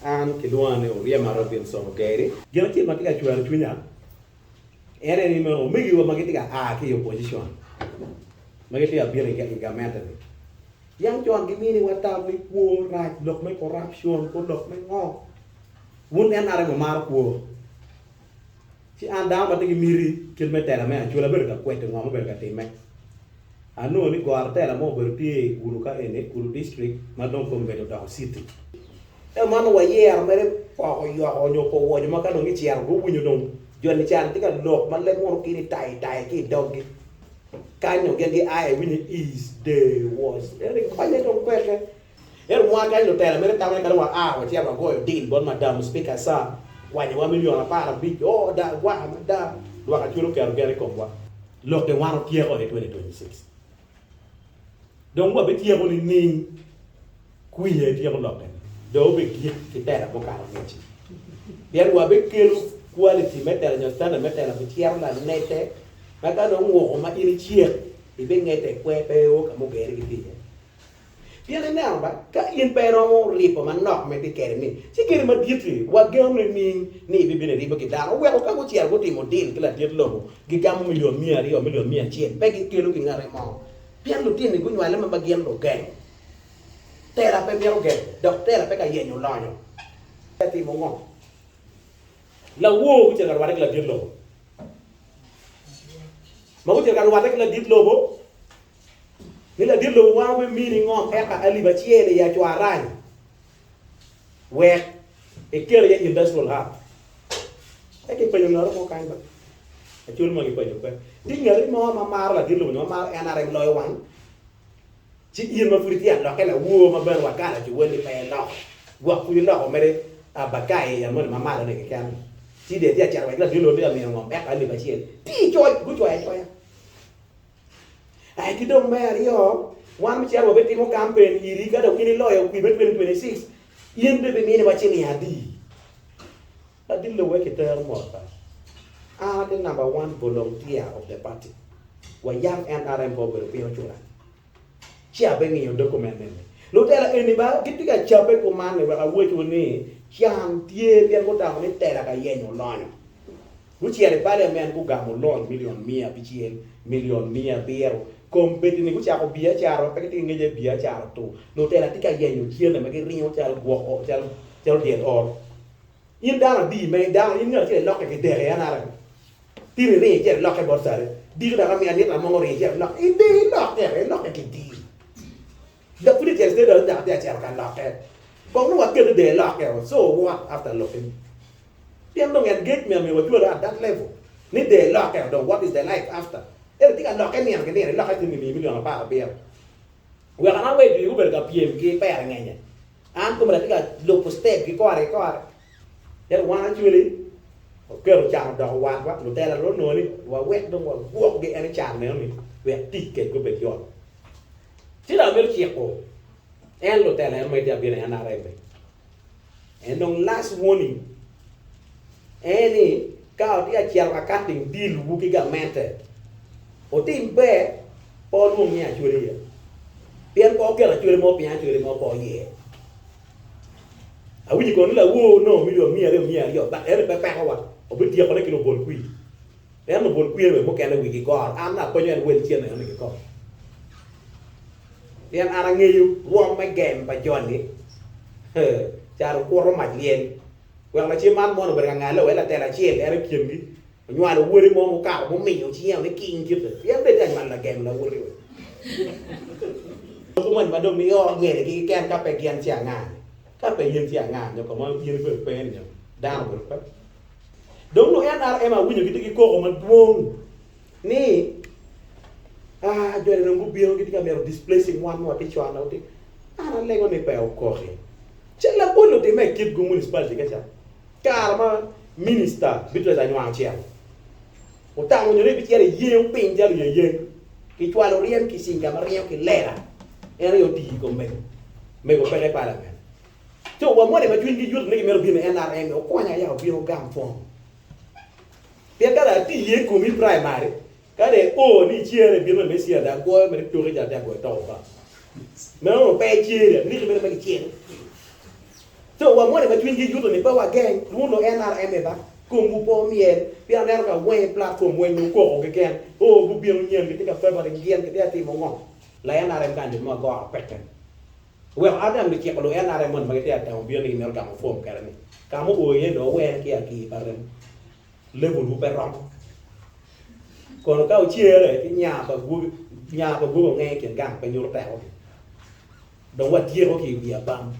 An kilwonga ni Oryema Robinson Ogeri. Gin acel ma tye ka cwero cwinya en aye ni meno omegiwa ma gitye ka a ki i opposition ma gitye ka bino i gamente-ni yam con giminiwa tam ni kwo rac, lok me corruption, kwo lok me ngo. Wun NRM wumaro kwo. Ci an dano ma tye ki miti kit me tela me Acholi abedo ka kweto ngo ma obedo ka timme. Anongo ni goro tela mo obedo tye i Gulu ka eni, Gulu district ma dong kombeddi odoko city. Ento man nongo wayero mere poko yoko nyo po woco ma ka dong gicito guwinyo dong joni can tye ka lok ma leb munu kini tai tai ki i doggi. Kany dong gin gia iwinyo is, the, was. Ento konye dong peke. Ento wan kany lutela mere tamo ni kadi wa a wacito wagoyo deal bot madam speaker sir kwanyowa million 15 oo da gwaka mada lwak Acholi oketo gen i komwa. Lok-ki wan otyeko i 2026. Dong wabityeko nining kwinya ityeko lokke-ni? Dong obigik ki tela mukato angec-ci. Pien wabikelo quality me tela nyo standard me tela bicito lanete ma ka dong nguko ma in icek ibingete kwe pe o ka mugere gitye iye. Pien ineno ba, ka in pe iromo ribo manok ma itye kwede-ni, ci kadi madit-ti, wageno nining ni ibibino iribo ki dano? Oweko ka gucito gutimo deal ki ladit lobo, gigamo milion 200, milion 100, pe gikelo ki ngati mo. Pien lutini gunywale ma gin lugeng. Tela pe mito geng, dok tela pe ka yenyo lonyo. Timo ngo? Lawor gucito ka rwatte ki ladit lobo. Ma gucito ka rwatte ki ladit lobo, Ni ladit lobo wan wabimini ngom eka alip acel i acwarany wek iket iye industrial hub. Pe kipenyo ngat mo kany ba? Acol ma kipenyo pe. Tye ngati mo ma maro ladit lobo nyo ma maro NRM loyo wan? Ci in ma pud itye alokke lawor ma bene wagalo ci welli pe iloko. Gwok pud iloko mere abakai i moni ma malo ni keken. Ci dong itye ka cito wa ki ladit lobo tye ka miyo ngom eka alip acel. Tye icoc, gucoyo acoya. Aye ki dong me aryo, wan me cito wabitimo kampen iri ka dong in iloyo kwi me 2026, in dong ibiminiwa ciling adi? Ladit lobo wek kitero mot ba. An atye number one volunteer of the party. Wa yam NRM pe obedo piny ocula. Ci abingiyo document eni. Lutela eni ba gitye ka cabbe kuman ni wek awecwu ni can tye pien gutamo ni tela ka yenyo lonyo. Gucito i paliament gugamo lon milion 600, milion 900. Kombeddi-ni gucako biacara ma pe gitye ki ngec aye biacara otur. Lutela tye ka yenyo cente ma giringo calo gwok calo calo dyel oro. In dano adi ma dano in ngat acel ilokke ki dek i NRM? Tin iringo icito ilokke bot Sale. Diki dok amiyo Anita Among oringo icito ilokke. Ide ilokke, ilokke ki dir. Dok pud icito i state dok atye acito ka lokke. Kong nongo wakete de ilokke o. So what after lokke? Pien dong engagement myero wacwalo at that level ni de ilokke o dong what is the life after? Ento itye ka lokke nino ki nino ilokke cen gimiyi milion 17. Wek an awe jwi gubedo ka pyem ki pere ngenye. An kome atye ka lubo step ki kore ki kore. Ento wan actually waketo can odoko watwa, lutela dong onongo ni wawek dong wagwokgi en i can meno ni wek tic kedgi obed yot. Ci dong amito ciko en lutela en ma gitye ka bino i NRM-mi. En dong last warning en ni ka wutye ka cito ka cutting deal wu ki gamente wutim ber pe wulwong ni Acholi iye pien pe wuketo Acholi mo piny Acholi mo pe oye. Awinyo kono ni lawor onongo milion 200 200 but ento pe peko wa obityeko ne ki lubol kwir en lubol kwir aye mukene wigi goro an apenyo en wel cente eno ni kikome. Pien an angeyo rwom me gem pa joni calo okuto mac lyel, wek lacen man mono obedo ka ngale wek latela acel en i kingi onywalo wode mo mukato mumiyo cinge ni king kite, pien bene tye ka nywalo lagem lawoti we. Loko moni ma dong nio ngene gi keken ka pe gin ci anga-ni, ka pe in ci anga nyo ka ma in ibedo pe ni nyo dano obedo pe. Dong lu NRM awinyo gitye ki koko madwong ni ah joni dong gubino gitye ka mito displacing wan ma watye cwalo watye an alego ni pe okoki cal labol otimme i Kitgum municipality ka ca kare ma minister Beatrice Anywang ocito otamo nyo ni ebicito eyengo piny calo yeyeng kicwalo ryem kicinga ma ringo ki lela en aye otiyo i kom mego mego peke i parliament co wa moni ma cwinygi yuto ni gimito bino i NRM okonya ya obino ogam form Pien ka dong atye iye i komi i praimari, ka dong io ni icere ibino me Meciya, dong agoyo mere toki ca atye agoyo toko ba. Meno onongo pe iceri, aneki mere ma kiceli. So wa moni ma cwinygi yuto ni pe wageng wun lu NRM ba komwu pe omyel pien aneno ka weng i platform weng nyo koko keken oo gubino nyen gitye ka favoring gin gitye ka timo ngo la NRM kany jo mo agoro peke weko Adam giciko lu NRM moni ma gitye ka temo bino ni gimito gamo form kede ni ka ma oo iye dong owene ki akir pa remo level wu pe romo kono ka wucere ci nya pa gwogi nya pa gwogi onge i kin gang pe nyuto teko gi dong watyeko ki i wi abam.